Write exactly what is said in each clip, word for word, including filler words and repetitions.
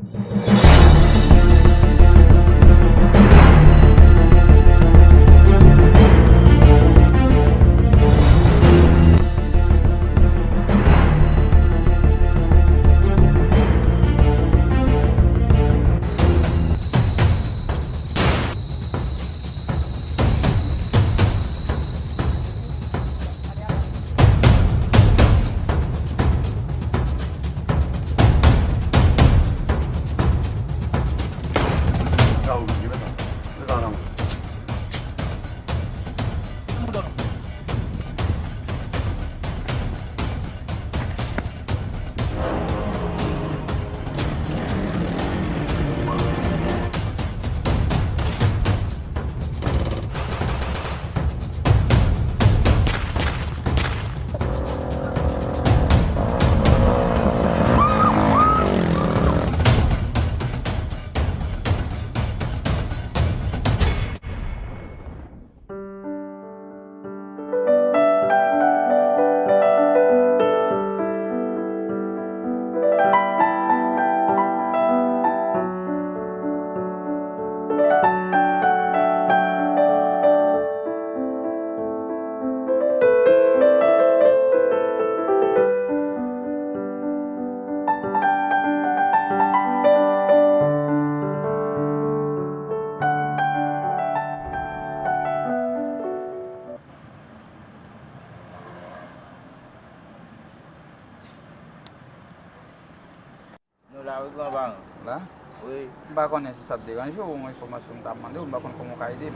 Nou la wi, gran paran. La? Wi. M pa konnen si sa ap deranje w, yon enfòmasyon m ta mande w, m pa konn kòman w ka ede m.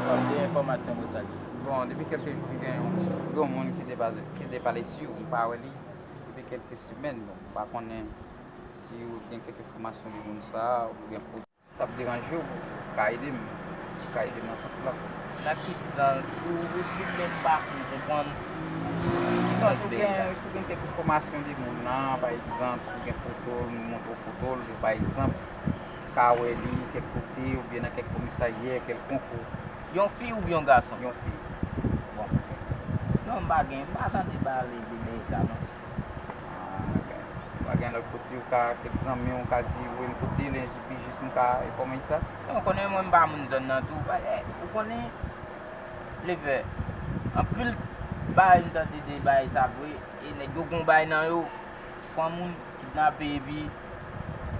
Bon, se enfòmasyon pou sa l ye. Bon, depi kèlke jou, gen yon, yon moun ki te pale, ki te pale sou ou, m pa wè li depi kèlke semèn. Bon, m pa konnen si w gen kèk enfòmasyon de moun sa a, ou gen foto. Sa ap deranje w, ou ka ede m, ou ka ede m nan sans la. Nan ki sans? Ou, ou di m, men m pa fin konprann. Ki sans ou gen, si w gen kèk enfòmasyon de moun nan, pa egzanp, si w gen foto l, nou montre w foto l, pa egzanp, ou ka wè li kèk kote, oubyen nan kèk komisarya kèlkonk. Yon fi oubyen yon gason? Yon fi. Bon. Non, m pa gen, m pa tande pale de bagay sa, non. Ah, ok. Pa gen lòt kote ou ka, kèk zanmi w ka di, voye m kote l, enpi jis m ka enfòme sa? Non, ou konnen mwen m pa moun zòn nan tou. Ou konnen, Lepè, anpil bagay m tande de bagay sa vre, e nèg yo gon bagay nan yo, pran moun, kidnape, epi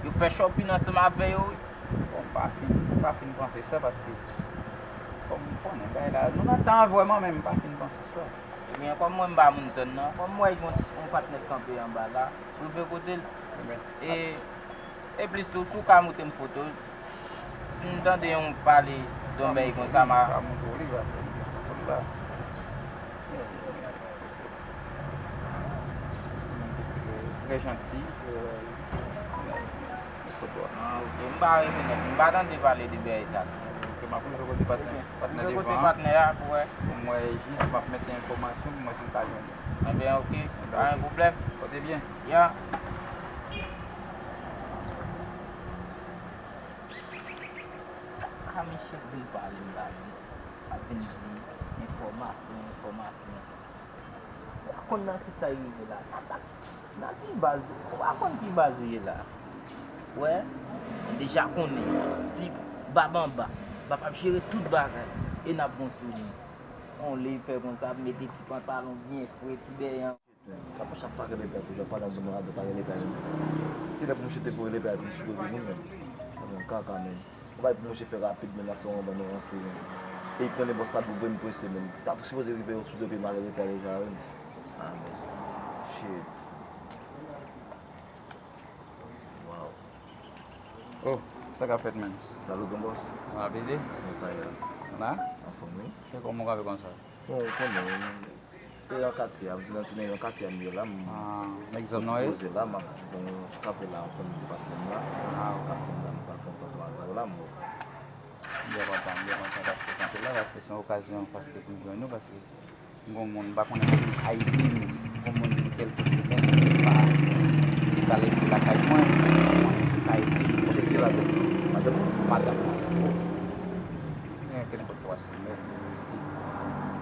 yo fè shopping ansanm avè yo, wi. Bon, m pa fin, m pa fin panse sa, paske, kòm m konnen bagay la, nou nan tan vrèman, men m pa fin panse sa. Ebyen, kòm mwen m pa moun zòn nan, kòm m wè yon, yon patnè k kanpe anba la, rive kote l. Ebyen, e, e plis tou, si w ka montre m foto l, si m tande yon pale de yon bagay konsa, m a. Ka montre w li, va fè l foto l la. Trè janti. Foto a. Ah, ok. M pa rekonèt. M pa tande pale de bagay sa. Ok, m ap rive kote patnè, patnè devan an. Rive kote patnè a pou wè. Pou m wè jis, m ap mete enfòmasyon pou m wè si m ka jwenn li. Enben, ok. Enben, pa gen pwoblèm. Pote byen. Ya. Kaka Michel vin pale m la, wi. Ap vin di enfòmasyon, enfòmasyon. M pa konn nan ki sa y rive la. Nan ki baz, ou pa konn ki baz ou ye la. Wè, m deja konnen, si Bab anba, Bab ap jere tout bagay, e n ap bon sou li. On lepè konsa, ap mete ti pantalon byen fre, ti bèy an. Sa pa chak fwa rele pè toujou, pandan moun nan ap pale pè. Kilè pou misye te voye lepè a vin sou do moun nan? Kòm yon kaka, men. Ou bay pou misye fè rapid, men l ap fè yon bann ranse, men. E li konnen bòs la pou vre m prese, men. T ap sipoze rive sou do pye m ale lepè deja, wi. Ah, men. Shit. Wow. Oh, sa k ap fèt, men? Salut, gran bòs. Bon apeti. Kòman sa ye la? La? Anfòm, wi. Se kòman w kanpe konsa? Bon, ou konnen, se nan katye a, m di nan ti nan katye a m ye la, m. Ah, nèg zòn nan, wi? Poze la, m ap fè yon ti kanpe la, antann depatman m la. Ah, ok. M ap fè yon, m ap fè yon tan ansanm avè w la, m. M byen kontan, m byen kontan paske w kanpe la, paske se yon okazyon, paske pou m jwenn ou, paske m gon moun, m pa konnen si Ayiti, m gon moun depi kèlke semèn, m pa, li pa leve lakay mwen, m pa konnen si Ayiti, m konnen. Kiyès ki la, madanm ou? Madanm mwen. Gen kenpòt twa semèn, isi.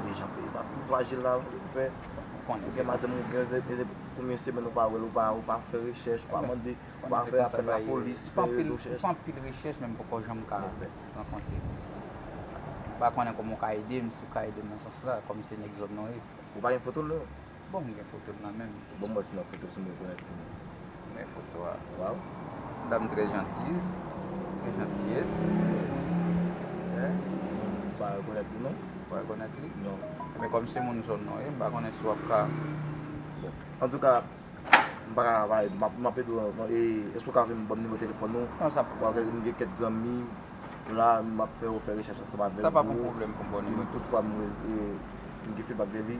Deja peyi sa pi frajil la, ou pè. Ou konnen, gen madanm ou, gen, gen, gen Konbyen semèn ou pa wè l, ou pa, ou pa fè rechèch, ou pa mande, ou pa fè apèl lapolis, fè rechèch? Fè anpil rechèch, men m poko janm ka rankontre l. M pa konnen kòman w ka ede m, si w ka ede m nan sans la, kòm se nèg zòn nan w ye. Ou pa gen foto l non? Bon, m gen foto l nan men m. Bon, m wè si m wè foto sou mwen rekonèt li. M gen foto a. Waw. Dam trè jantiz, trè jantiyès. Ou pa rekonèt li non? Ou pa rekonèt li? Non. Ebyen, kòm se moun zòn nan w ye, m pa konnen si w ap ka. Bon. Antouka, m pa ka, m ap, m ap ede w, e, èske w ka fè m ban m nimewo telefòn ou? Non, sa pa. Paske m gen kèk zanmi la, m ap fè yo fè rechèch ansanm avèk ou. Sa pa pou pwoblèm pou m ba w nimewo. Si toutfwa m, e, m gen fidbak de li,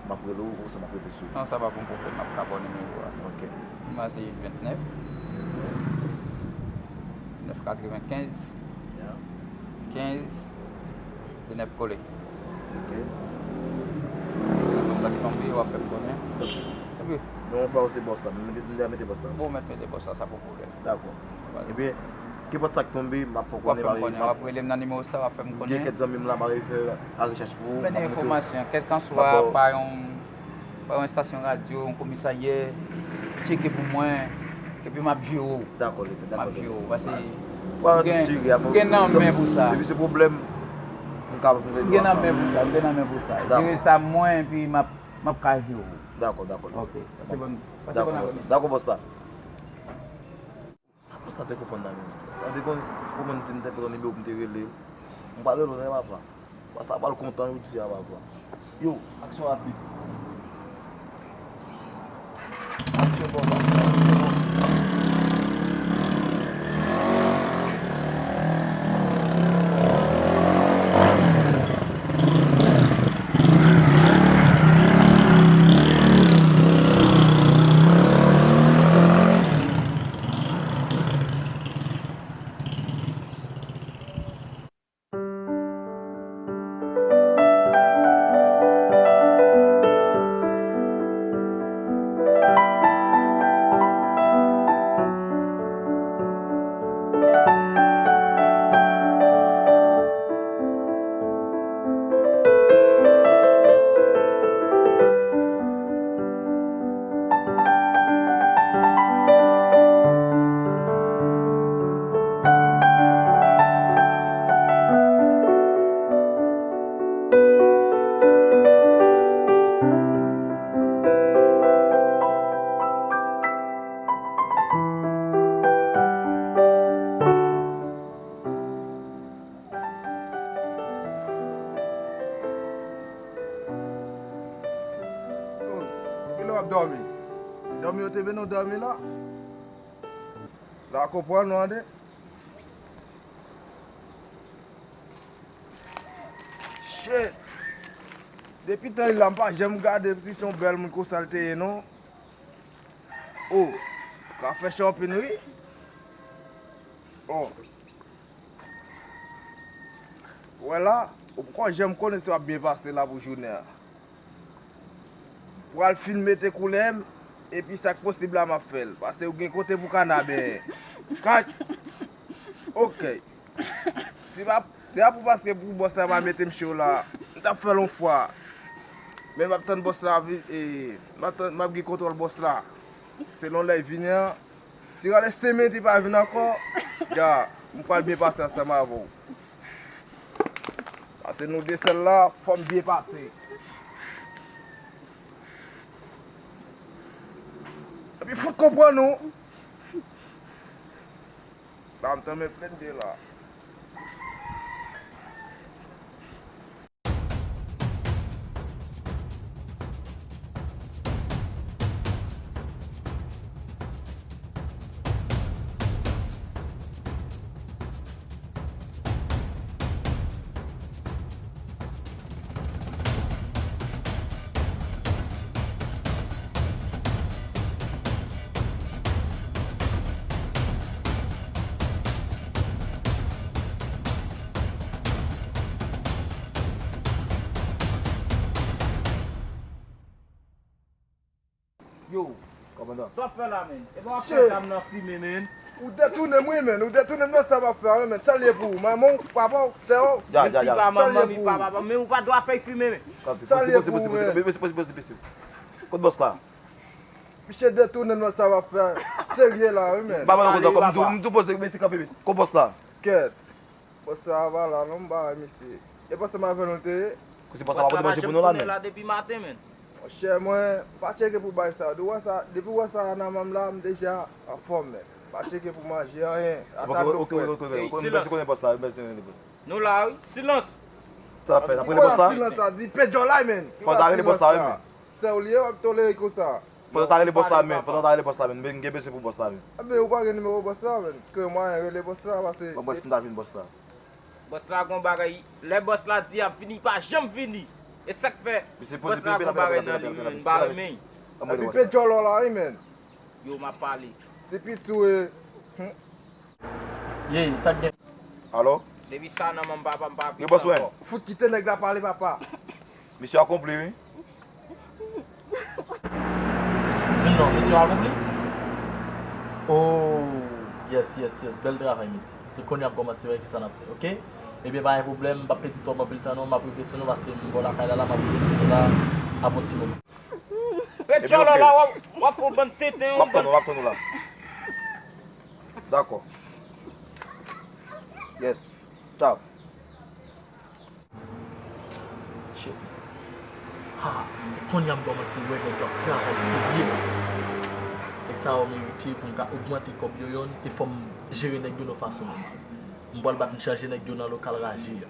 m ap rele w, konsa m ap rete sou ou. Non, sa pa pou pwoblèm, m ap ka ba w nimewo a. Ok. Nimewo a se vennèf, nèf katrevenkenz, kenz, vennèf kole. Ok. Lè sa k tonbe, w ap fè m konnen. Epi. Non, pa ou se bòs la, m mete, m deja mete bòs la. Bon, w mèt mete bòs la, sa pa pwoblèm. Dakò. Ebyen, kenpòt sa k tonbe, m ap fè w konnen. W ap fè m konnen, w ap rele m nan nimewo sa, w ap fè m konnen. Gen kèk zanmi m la, m ap fè rechèch pou ou. Mennen enfòmasyon, kèlkanswa, pa yon, pa yon estasyon radyo, yon komisarya, tcheke pou mwen, epi m ap jere w. Dakò, dakò. M ap jere w, paske m gen, m gen nan men pou sa. Epi se pwoblèm, m ka, m gen nan men pou sa, m gen nan men pou sa. Jere sa mwen, epi m ap, m ap ka jere w. Dakò, dakò. Ok, pase bòn, pase bòn apre midi. Dakò, bòs la. Sa bòs la te konprann la menm? Bòs la te konn konprann m te, m te pran nimewo pou m te rele l. M pral rele w nan papa. Papa sa pral kontan jodi a papa. Yo, aksyon rapid. Aksyon bòs la. Oh, kilè w ap dòmi? Dòmi yo te mennen w dòmi la? La konprann nou ande? Shit! Depi tan li la, m pa janm gade si se yon bèl moun konsa l te ye non. Oh, ka fè chanpin wi. Oh. Wè la, ou poko janm konnen si w ap byen pase la pou jounen an. Pral fin mete koulè m, epi sa k posib la m ap fè l. Paske ou gen kote pou kana benyen. Kat! Ok. Se pa, se pa pou paske pou bòs la pa mete m cho la. M t ap fè l yon fwa. Men m ap tann bòs la vi-, e, m ap tann, m ap gen kontwòl bòs la. Selon lè l vini an, si rale senk minit li pa vin ankò, ya, m pral byen pase ansanm avè w. Paske nou de sèl la, fò m byen pase. Epi fout konprann nou. Ba m tanmen plenn de la. Yo. Kòmandan. Sa w ap fè la, menn? Epa w ap fè zam nan fimen, menn. Ou detounen m wi, menn. Ou detounen m nan sa m ap fè a, wi, menn. Sa l ye pou ou? Manman w, papa w, sè w? Menm si pa manman m, pa papa m, men ou pa dwe fè fimen, menn. Sa l ye pou ou, menn? Kot bòs la? Misye detounen nan sa w ap fè. Serye la, wi, men. Ba mwen konsa, kòm tou, m tou poze, mesye kanpe, mesye. Kon bòs la. Kèt. Bòs la pa la, non, m pa wè misye. E bòs la m avè nou l te ye? Kote bòs la pa pote manje pou nou la, men. La depi maten, men. Monchè, mwen, m pa tcheke pou bay sa. Depi w wè sa, depi w wè sa nan men m la, m deja anfòm, men. M pa tcheke pou manje, anyen. Ata dlo frèt. Mesye konnen bòs la, mesye konnen bòs la. Nou la, wi. Silans! Sa fè, n ap rele bòs la? Silans la, di pe djòlay, men. Fò ta rele bòs la, wi, men. Sè w li ye, w ap tolere konsa. Fò nou ta rele bòs la, men. Fò nou ta rele bòs la, men. Men gen bezwen pou bòs la, men. Enben, ou pa gen nimewo bòs la, men. Kreye mwayen rele bòs la, pase. Bon, bòs, m ta vin bòs la. Bòs la gon bagay. Lè bòs la di ap vini, li pa janm vini. E sa k fè bòs la gon bagay nan li, men, m pa renmen. Epi pe djòlò la, wi, men. Yo, m ap pale. Se piti w ye. Ye, sa k gen? Alo? Depi sa nan men m, papa, m pa ap ret ankò. Fout kite nèg la pale, papa. Misyon akonpli, wi. Di m non, misyon akonpli? Oh, yes, yes, yes. Bèl travay, mesye. Se kounye a m kòmanse wè kisa n ap fè, oke? Ebyen, pa gen pwoblèm, m p ap pèdi twòp anpil tan non, m ap rive sou nou, paske m bò lakay la, la, m ap rive sou nou la, ap yon ti moman. Ret djòlò la, w ap, w ap fè yon bann tenten, yon bann. M ap tann ou, m ap tann ou la. Dakò. Yes. Tchao. Shit. Ha, e kounye a m kòmanse wè nèg yo ap travay serye. Nèg sa yo merite pou m ka ogmante kòb yo yonn, e fò m jere nèg yo nan fason nòmal. M pral bat m chanje nèg yo nan lokal raje a.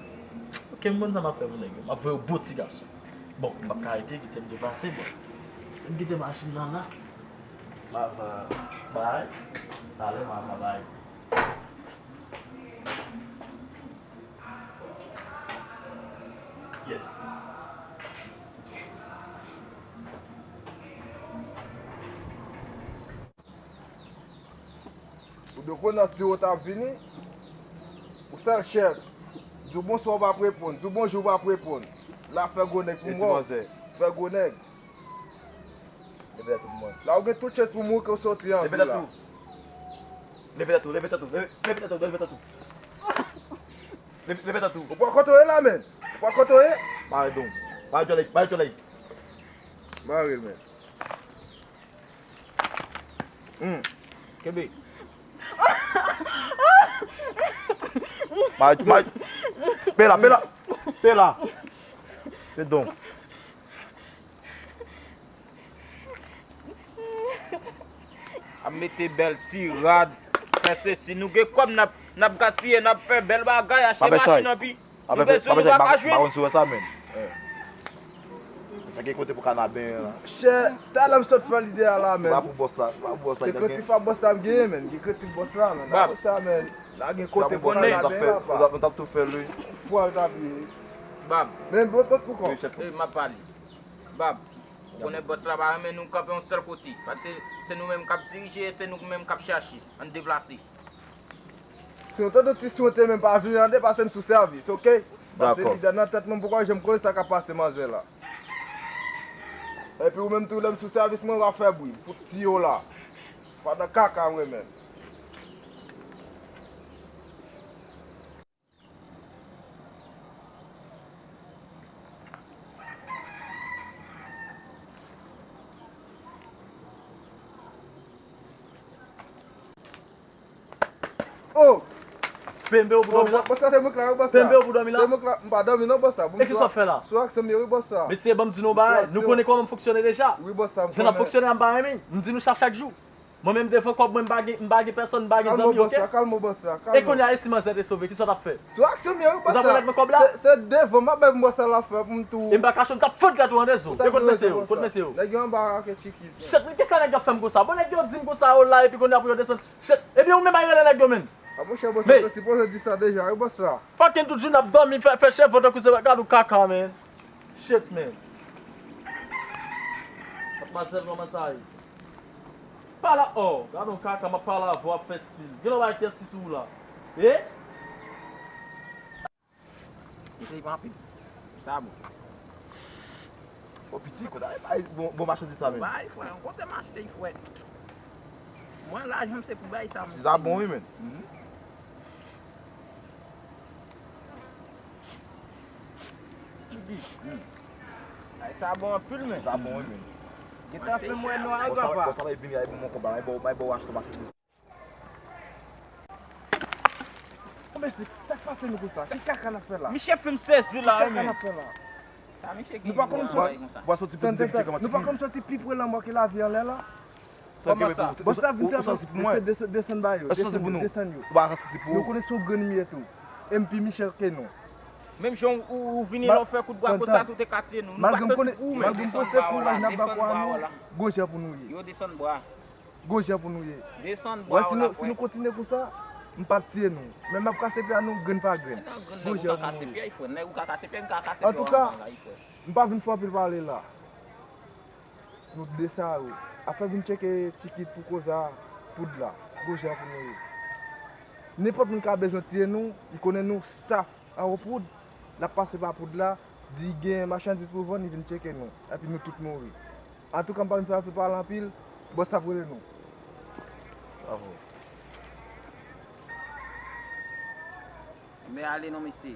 Oke, m konn sa m ap fè pou nèg yo. M ap voye yon bon ti gason. Bon, m p ap ka rete, kite m deplase, bon. M kite machin nan la. M ap, euh, bay. Talè, m ap bay. Yes. Ou dwe konnen si w t ap vini, ou sèl chèf. Di w bonswa, w p ap reponn. Di w bonjou, w p ap reponn. La, fè gwo nèg pou mwen. Fè gwo nèg. Leve tèt ou pou mwen. La, ou gen tout chans pou mouri ke w soti an vi la. Leve tèt ou. Leve tèt ou, leve tèt ou, leve, leve tèt ou, leve tèt ou. Leve, leve tèt ou. Ou pran kote w ye la, men. Ou pran kote w ye. Mare don. Mare djòlèy, mare djòlèy. Mare l, men. Hmm. Kenbe. Mare, mare. Pe la, pe la. Pe la. Pe don. Ap mete bèl ti rad, fè sesi. Nou gen kòb, n ap, n ap gaspiye, n ap fè bèl bagay, achte machin anpi. Nou bezwen, nou pa ka jwenn. Mawon sou sa, men. Sa gen kote pou kanaben la. Chè, talè m sot fè lide a la, men. Se pa pou bòs la, se pa pou bòs la. Se kritik pa bòs la m genyen, men. Gen kritik bòs la, men. Bab. Bòs la, men. La gen kote pou kanaben la, pa. Nou t ap tou fè l, wi. Fwa l t ap ye. Bab. Men bòt, bòt pou kò. Wi, chèf. E, m ap pale. Bab, ou konnen bòs la pa renmen nou kanpe yon sèl kote. Paske se nou menm k ap dirije, se nou menm k ap chache. Ann deplase. Si w tande ti sou te menm pa vini an de, pase m sou sèvis, oke? Paske lide nan tèt mwen, poukò jan m konnen sa k ap pase manzè la. Epi ou menm tou, lè m sou sèvis mwen, w ap fè bri pou ti yo la. Pandan kaka mwen menm. Oh! Pembe ou pou dòmi la? Bòs la, se mwen k la, wi, bòs la. Pembe ou pou dòmi la? Se mwen k la, m pa dòmi non, bòs la. E kisa w ap fè la? Sou aksyon m ye, wi, bòs la. Mesye, ban m di nou yon bagay. Nou konnen kòman m fonksyone deja. Wi, bòs la, m konnen. Jan n ap fonksyone a, m pa renmen. M di nou sa chak jou. Mwen menm devan kòb mwen, m pa gen, m pa gen pèsòn, m pa gen zanmi, oke? Kalme w, bòs la, kalme w, bòs la, kalme w. E kounye a, e si manzè te sove, kisa w t ap fè? Sou aksyon m ye, wi, bòs la. Ou t ap remèt mwen kòb la? Se, se devan m ap bay pou bòs la lafè pou m tou. E m pa kache w, m t ap fann tèt ou an dezò. E kote mesye yo? Kote mesye yo? Nèg yo anba ake tchiki. Shit, men kisa nèg yo ap fè m konsa? Bon, nèg yo di m konsa yo la, epi kounye a pou yo desann. Shit, ebyen ou menm al rele nèg yo, menm. A, monchè, bòs la, te sipoze di sa deja, wi, bòs la. Fucking tout jounen ap dòmi, fè, fè cheve tankou se gad ou kaka, man. Shit, man. Matmwazèl, kòman sa ye? Pale, oh, gad yon kaka, m ap pale avè w, w ap fè stil. Gen lè w bay kiyès ki sou ou la? Eh? Eseye pa anpil. Sa bon. Bon, piti, kote ay bay bon, bon machandiz sa, men? Bay, frè, kote m achte, frè? Mwen, lajan m se pou bay sa, mwen. Sa bon, wi, men. Mhm. Ay, sa bon anpil, men. Sa bon, wi, men. Gentan fè mwen nwa, papa. Bòs la bay vini, bay bon konba, bay bon, bay bon achte machandiz. Mesye, sa k pase nou konsa? Ki kaka n ap fè la? Misye fè m sezi la, wi, men. Ki kaka n ap fè la? Sa misye gen. Nou pa konn soti. Bòs, soti pou nou tcheke. Nou pa konn soti pi pre lanmò ke lavi anlè la. Kòman sa? Bòs la vin travay, mesye, desann, desann ba yo, desann yo, desann yo. Nou konnen se yon grenn miye tou. E m pi michel ke nou. Menm jan ou, ou vini la, ou fè kout bwa konsa, tout e katye nou. Nou pa santi pou ou menm. Malgre m panse kouraj n ap ba kwa nou, gon jan pou nou ye. Yo desann bwa. Gon jan pou nou ye. Desann bwa. Wè, si nou, si nou kontinye konsa, m p ap tiye nou. Men m ap kase pye a nou grenn pa grenn. Gon jan pou nou ye. Antouka, m pa vin fè anpil pale la. Nou de sa yo. Afè vin tcheke tikit pou koza poud la. Gon jan pou nou ye. Nenpòt moun ka bezwen tiye nou, li konnen nou staff anwo poud, l ap pase pa poud la, di gen machandiz pou vann, li vin tcheke nou. Epi nou tout mouri. Antouka, m pa vin fè afè pale anpil, bòs ap rele nou. Bravo. Men ale non, mesye.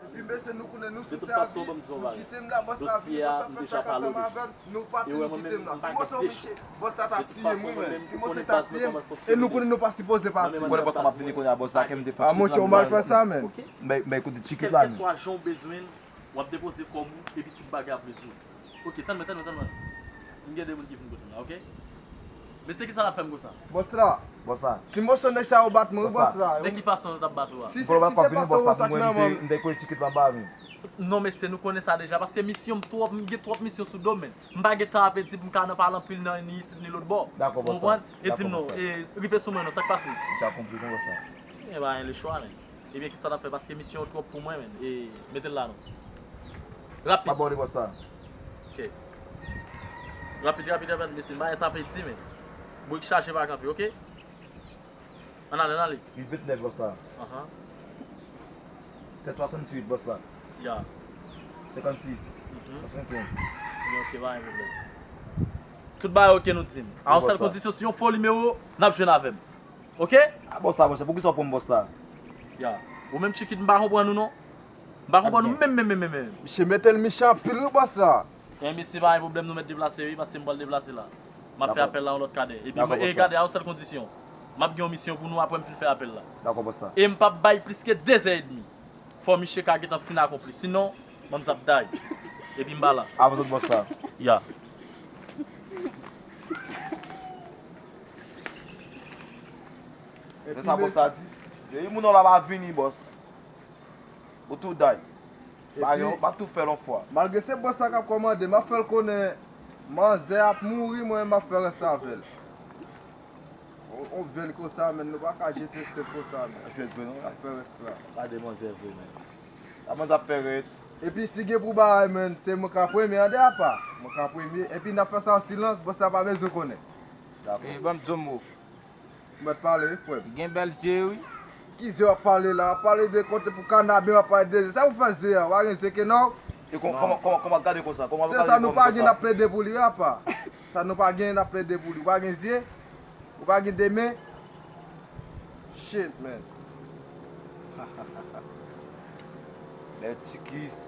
Epi mesye, nou konnen nou sou sèvis, nou kite m la, bòs la vini, bòs la fè kaka ansanm avè m, nou pati, nou kite m la. Ti moso, mesye, bòs la ta tiye m, wi, men. Ti moso ta tiye m, e nou konnen nou pa sipoze pati. Ou konnen bòs la p ap vini kounye a, bòs la ke m te fè. A, monchè, ou mal fè sa, men. Men, men, kote tikit la, men. Kèlkeswa jan w bezwen l, w ap depoze kòb ou, epi tout bagay ap rezoud. Ok, tann mwen, tann mwen, tann mwen. M gen de moun ki vin kote m la, ok? Mesye, kisa n ap fè m konsa? Bòs la. Bòs la. Ti moso nèg sa yo bat mwen, wi, bòs la. De ki fason yo t ap bat ou a? Si se, si se pa toro sak nan men m. M te kole tikit la anba men. Non, mesye, nou konnen sa deja, paske misyon m twòp, m gen twòp misyon sou do m, men. M pa gen tan ap di pou m ka nan pale anpil nan ni isit ni lòt bò. Dakò, bòs la. Ou konprann? E di m non, e rive sou mwen non, sa k pase? Misye ap konplike, bòs la. E pa gen lechwa, men. Ebyen, kisa n ap fè? Paske misyon an twòp pou mwen, men. E, mete l la, non. Rapid. Pa bò de bòs la. Ok. Rapid, rapid, rapid, mesye. M pa gen tan ap di, men. Brik chaje pa kanpe, ok? Ann ale, ann ale. Uit vennèf, bòs la. Ahan. Sèt swasanntuit, bòs la. Ya. Senkannsis. Mhm. Swasannkenz. Ok, pa gen pwoblèm. Tout bagay ok, nou di m. A yon sèl kondisyon, si yon fo nimewo, n ap jwenn avè m. Ok? A, bòs la, monchè, poukisa w pran m, bòs la? Ya. Ou menm, Chikit, m pa konprann ou, non. M pa konprann ou menm, menm, menm, menm, menm. Misye mete l mechan anpil, wi, bòs la. Ebyen, mesye, pa gen pwoblèm, nou mèt deplase, wi, paske m pral deplase la. M ap fè apèl la yon lòt kadè. Epi, e, gade, a yon sèl kondisyon. M ap gen yon misyon pou nou apre m fin fè apèl la. Dakò, bòs la. E m p ap bay plis ke de zè edmi. Fò misye ka gentan fin akonpli. Sinon, manzè ap day. Epi m pa la. Avan tout bòs la. Ya. Se sa bòs la di. Depi moun nan la pa vini, bòs. Ou tou day. Pa gen, pa tou fè l yon fwa. Malgre se bòs la k ap kòmande, m ap fè l konnen manzè ap mouri, mwen, m ap fè rès la avè l. On, on vèn konsa, men nou pa ka jete sèl konsa, men. Jwèt vre, non? N ap fè rès la. Gade manzè vre, men. Sa manzè ap fè rèd. Epi si gen pou bagay, men, se mwen ka premye an de apa. Mwen ka premye. Epi n ap fè sa an silans, bòs la pa bezwen konnen. Dakò. E, ban m di w mo. Ou mèt pale, wi, frè m. Gen bèl zye, wi. Ki zye w ap pale la? W ap pale de kote pou kanabe, w ap pale de zye. Sa pou fè zye a? W pa gen zye ke non? E kò-, kòman, kòman, kòman gade konsa? Kòman gade konsa? Se sa nou pa gen, n ap plede pou li, apa. Sa nou pa gen, n ap plede pou li. Ou pa gen zye? Ou pa gen de men? Shit, man. Bèl ti kis.